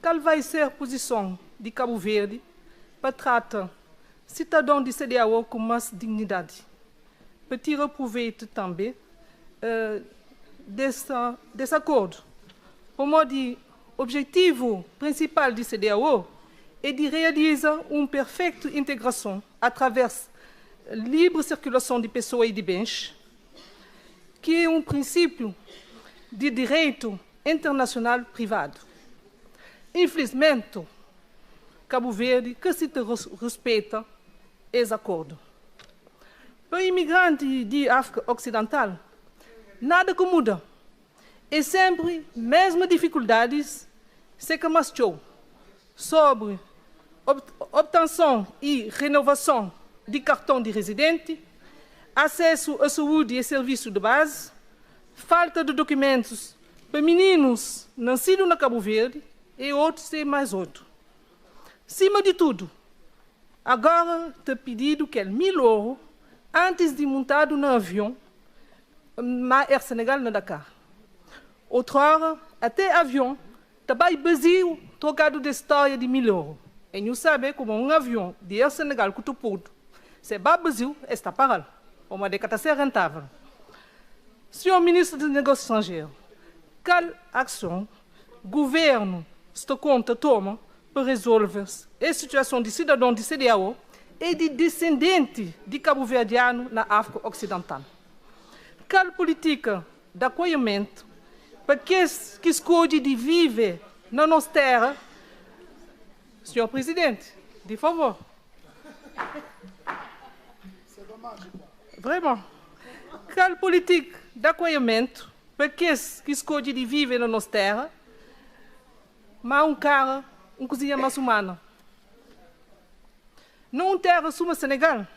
Qual vai ser posição de Cabo Verde para tratar cidadão de CDAO com mais dignidade? Para tirar proveito também desse acordo. Como o objetivo principal de CDAO é de realizar uma perfeita integração através da livre circulação de pessoas e de bens, que é um princípio de direito internacional privado. Infelizmente, Cabo Verde que se respeita esse acordo. Para imigrante de África Ocidental, nada que muda. É sempre mesmas dificuldades, se que mais sobre obtenção e renovação de cartão de residente, acesso à saúde e serviços de base, falta de documentos para meninos nascidos na Cabo Verde e outros e mais outros. Acima de tudo, agora te pedido que ele 1.000 euros antes de montar no avião na Air Senegal na Dakar. Outra hora, até avião, também vazio, trocado de história de 1.000 euros. E não sabe como um avião de Air Senegal que tu pode, se vai vazio, está parado. Uma década ser rentável. Senhor Ministro dos Negócios Estrangeiros, qual ação governo está conta toma para resolver a situação de cidadão de CDAO e de descendente de cabo-verdiano na África Ocidental? Qual política de acolhimento para aqueles que escolhem de viver na nossa terra? Senhor Presidente, de favor. Vraiment. Qual política de acolhimento para aqueles que escolhem de viver na nossa terra, mas um cara, um cozinha mais humana? Não terra suma Senegal,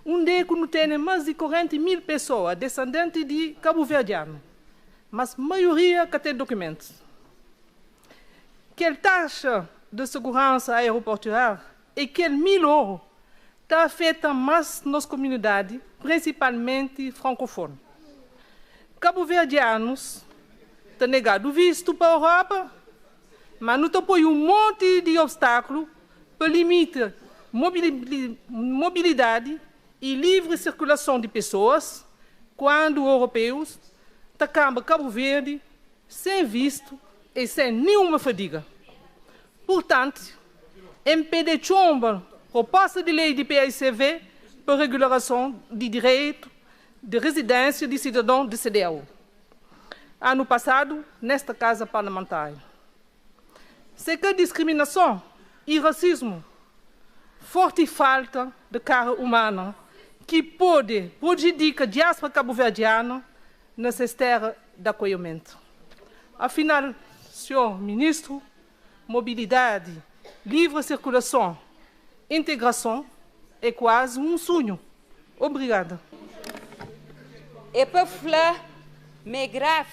onde que não tem mais de 40 mil pessoas descendentes de cabo-verdiano, mas a maioria que tem documentos. Que taxa de segurança aeroportuária e que 1.000 euros está afeta mais nossa comunidade, principalmente francofone. Cabo-verdianos estão negado visto para a Europa, mas não estão põe um monte de obstáculos para limitar mobilidade e livre circulação de pessoas quando os europeus atacam Cabo Verde sem visto e sem nenhuma fadiga. Portanto, MPD chumba proposta de lei de PAICV para regulação de direito de residência de cidadão de CDAO. Ano passado, nesta casa parlamentar. Se que discriminação e racismo, forte falta de cara humana que pode prejudicar a diáspora cabo-verdiana nessa terra de acolhimento. Afinal, senhor ministro, mobilidade, livre circulação, integração é quase um sonho. Obrigada. É para falar, me grave,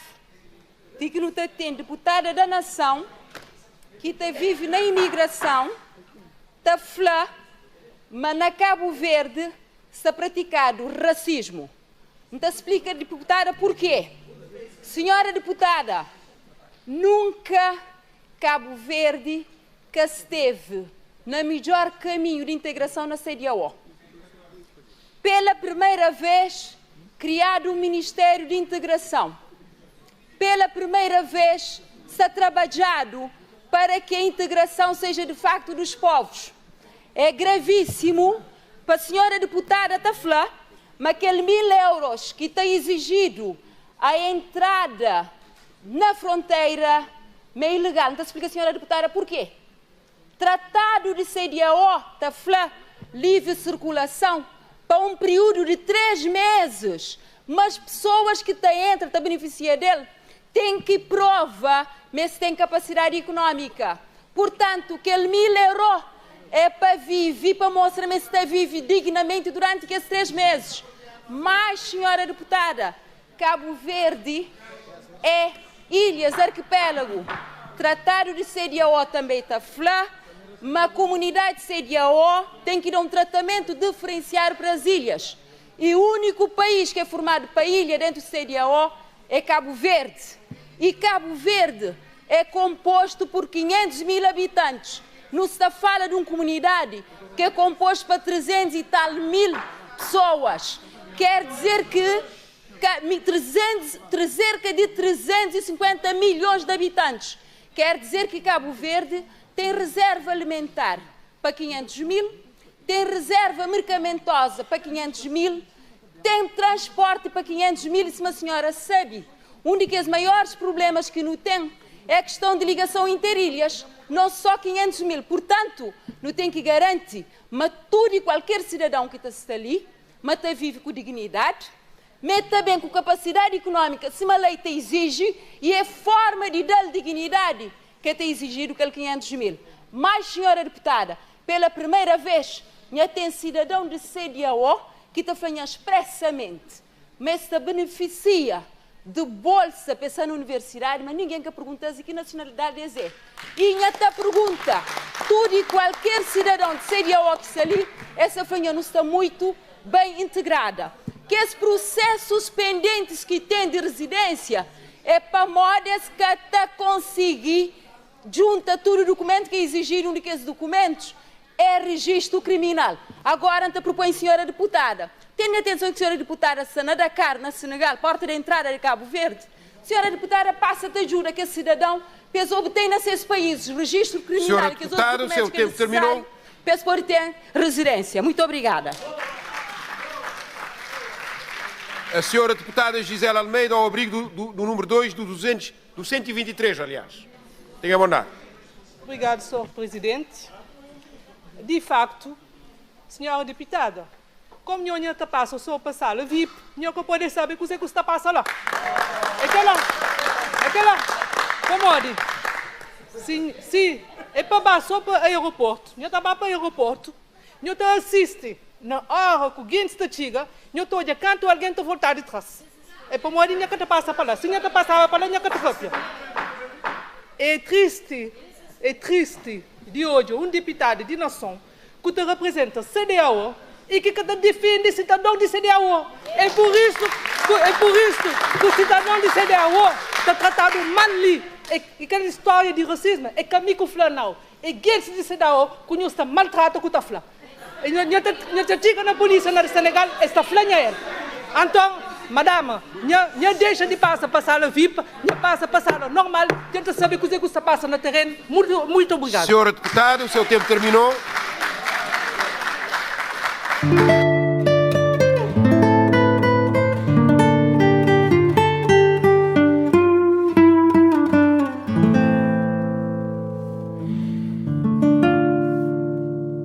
de que não tem deputada da nação que te vive na imigração, tá falar, mas na Cabo Verde está praticado racismo. Não te explica, deputada, porquê. Senhora deputada, nunca Cabo Verde que esteve no melhor caminho de integração na CDAO. Pela primeira vez, criado um Ministério de Integração. Pela primeira vez, se trabalhado para que a integração seja de facto dos povos. É gravíssimo para a senhora deputada Tafla, mas aquele 1.000 euros que tem exigido a entrada na fronteira é ilegal. Então explica, senhora deputada, porquê? Tratado de CDAO, Tafla, livre circulação, para um período de 3 meses, mas pessoas que têm entra, te beneficia dele, têm que prova, mas têm capacidade econômica. Portanto, aquele 1.000 euros é para viver, para mostrar se está vive dignamente durante esses 3 meses. Mas, senhora deputada, Cabo Verde é ilhas, arquipélago. Tratado de CDAO também está flá, mas a comunidade CDAO tem que dar um tratamento diferenciado para as ilhas. E o único país que é formado para ilha dentro do CDAO é Cabo Verde. E Cabo Verde é konpostu pur 500 mil abitantis. Nu sta fala di un kumunidadi ki é konpostu pa 300 i tal mil pesoas. Ker dizer ki ka, 300, serka di 350 milhons di abitantis. Ker dizer ki Kabu Verdi ten rezerva alimentar pa 500 mil, ten rezerva merkamentoza pa 500 mil, ten transporti pa 500 mil. I sima senhora sabe, un di kes maioris problemas ki nu ten é a kiston di ligason interilhas, non só 500 mil. Purtantu, nu ten ki garanti ma tudu i kualker sidadon ki ta sta li, ma ta vive ku dignidadi, ma tanbe ku kapasidadi ikunómika, sima lei ta iziji, i é forma di da-l dignidadi ki ta izijidu kel 500 mil. Mas, senhora deputada, pela primeira vez, nha ten sidadon di CDAO ki ta fla nha expressamenti, mas ta benefisia di bolsa pa na universidadi, mas ningen ka pergunta ki nasionalidadi é. I nha ta pergunta, tudu i kualker sidadon di CDAO ki sta li, essa fanha não sta mutu ben integrada. Ki es prusesus pendentis ki ten di rezidênsia é pamodi es ka ta konsigi djunta tudu dukumentu ki é izijidu. Un di kes dukumentus é rejistu kriminal. Agora, N ta propõe, senhora deputada, tendo atenson ki senhora deputada sta na Dakar, na Senegal, porta di entrada di Kabu Verdi, senhora deputada pasa ta djuda kes sidadon pa es obtén na ses paízis rejistu kriminal Senhora i kes deputada, otus o seu dukumentus ki é tempo terminou. nisisáriu pa es pode ter rezidênsia. Mutu obrigada. A senhora deputada Gisela Almeida, ao abrigo do número 2 do 200, do 123, aliás. Tenha a bondade. Obrigado, Sr. Presidente. Di faktu, senhora deputada, komu nho ta pasa só pa sala VIP, nho ka pode sabe kuze ki sta pasa la. É kela, é kela. Pamodi? Si é pa ba só pa aeroportu, nho ta ba pa aeroportu, nho ta asisti na ora ki gentis ta txiga, nho ta odja kantu algen ta volta di trás. É pamodi nho ka ta pasa pa la. Si nho ta pasaba pa la, nho ka ta papia. É tristi di odja un diputadu di nason ki ta reprezenta CDAO i ki ka ta difende sidadon di CDAO. É por isu ki sidadon di CDAO ta tratadu mal li. E kel stória di rasismu é ka mi ki fla nau. É gentis di CDAO ki nho sta maltrata ki ta fla. E nho ta txiga na polísia na Senegal, es ta fla nha el. Anton, madama, nha dexa di pasa pa sala VIP, nha pasa pa sala normal, tenta sabe kuze ki sta pasa na terenu. Mutu, mutu obrigadu. Senhora deputada, o seu tempo terminou.